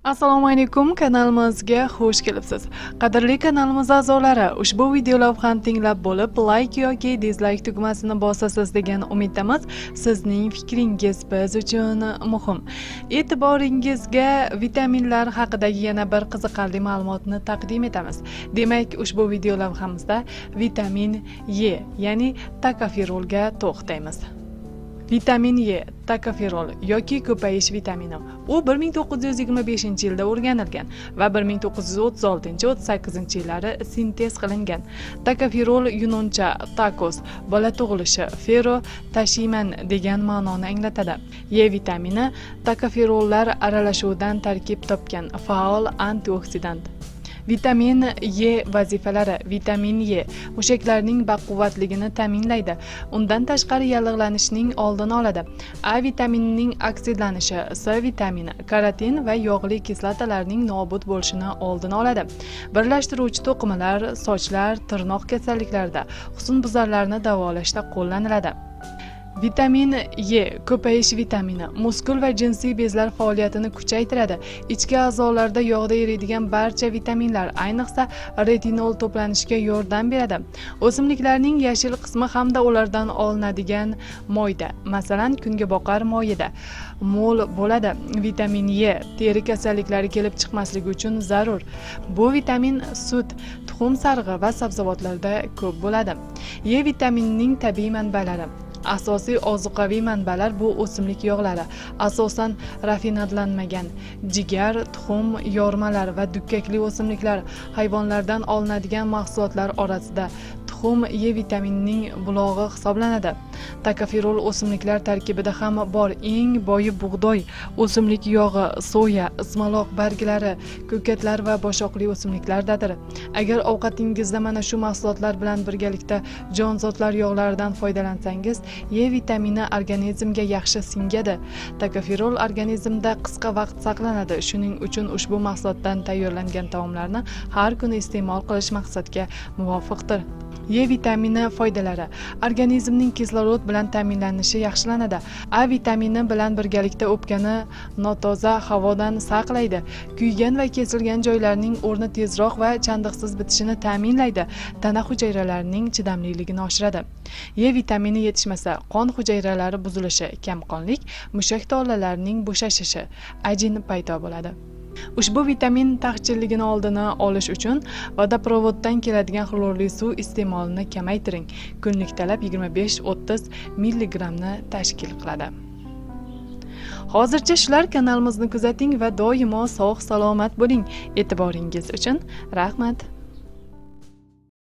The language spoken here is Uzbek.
Assalomu alaykum, kanalimizga xush kelibsiz. Qadrli kanalimiz a'zolari, ushbu video lavhani tinglab bo'lib, like yoki dislike tugmasini bosasiz degan umiddamiz. Sizning fikringiz biz uchun muhim. E'tiboringizga vitaminlar haqidagi yana bir qiziqarli ma'lumotni taqdim etamiz. Demak, ushbu video lavhamizda vitamin E, ya'ni tokoferolga to'xtaymiz. Vitamin E, tokoferol yoki ko'payish vitamini. U 1925-yilda o'rganilgan va 1936-38 yillari sintez qilingan. Tokoferol yunoncha takos bola tug'ilishi, fero tashiyman degan ma'noni anglatadi. E vitamini tokoferollar aralashuvidan tarkib topgan faol antioksidant. Vitamin E vazifalari. Vitamin E mushaklarning baquvvatligini ta'minlaydi. Undan tashqari yallig'lanishning oldini oladi. A vitaminining oksidlanishi, C vitamini, karotin va yog'li kislotalarning nobud bo'lishini oldini oladi. Birlashtiruvchi to'qimalar, sochlar, tirnoq kasalliklarida, husnbuzarlarni davolashda qo'llaniladi. Vitamin E ko'payish vitamini muskul va jinsiy bezlar faoliyatini kuchaytiradi. Ichki a'zolarda yog'da eriydigan barcha vitaminlar, ayniqsa retinol to'planishiga yordam beradi. O'simliklarning yashil qismi hamda ulardan olinadigan moyda, masalan, kungaboqar moyida mo'l bo'ladi. Vitamin E teri kasalliklari kelib chiqmasligi uchun zarur. Bu vitamin sut, tuxum sarig'i va sabzavotlarda ko'p bo'ladi. E vitaminining tabiiy manbalari. Asosiy ozuqaviy manbalar bu o'simlik yog'lari, asosan rafinadlanmagan, jigar, tuxum, yormalar va dukkakli o'simliklar. Hayvonlardan olinadigan mahsulotlar orasida tuxum E vitaminining bulog'i hisoblanadi. Tokoferol o'simliklar tarkibida ham bor. Eng boyi bug'doy, o'simlik yog'i, soya, ismaloq barglari, ko'katlar va boshoqli o'simliklardadir. Agar ovqatingizda mana shu mahsulotlar bilan birgalikda jonzotlar yog'laridan foydalansangiz, E vitamini organizmga yaxshi singadi. Tokoferol organizmda qisqa vaqt saqlanadi. Shuning uchun ushbu mahsulotdan tayyorlangan taomlarni har kuni iste'mol qilish maqsadga muvofiqdir. E vitamini foydalari: organizmning kislorod bilan ta'minlanishi yaxshilanadi. A vitamini bilan birgalikda o'pkani notoza havodan saqlaydi. Kuygan va kesilgan joylarning o'rni tezroq va chandiqsiz bitishini ta'minlaydi. Tana hujayralarining chidamliligini oshiradi. E vitamini yetishmasa, qon hujayralari buzilishi, kamqonlik, mushak tolalarining bo'shashishi, ajin paydo bo'ladi. Ushbu vitamin taqchilligini oldini olish uchun vodoprovoddan keladigan xlorli suv iste'molini kamaytiring. Kunlik talab 25-30 milligrammni tashkil qiladi. Hozircha shular. Kanalimizni kuzating va doimo sog' salomat bo'ling. E'tiboringiz uchun rahmat.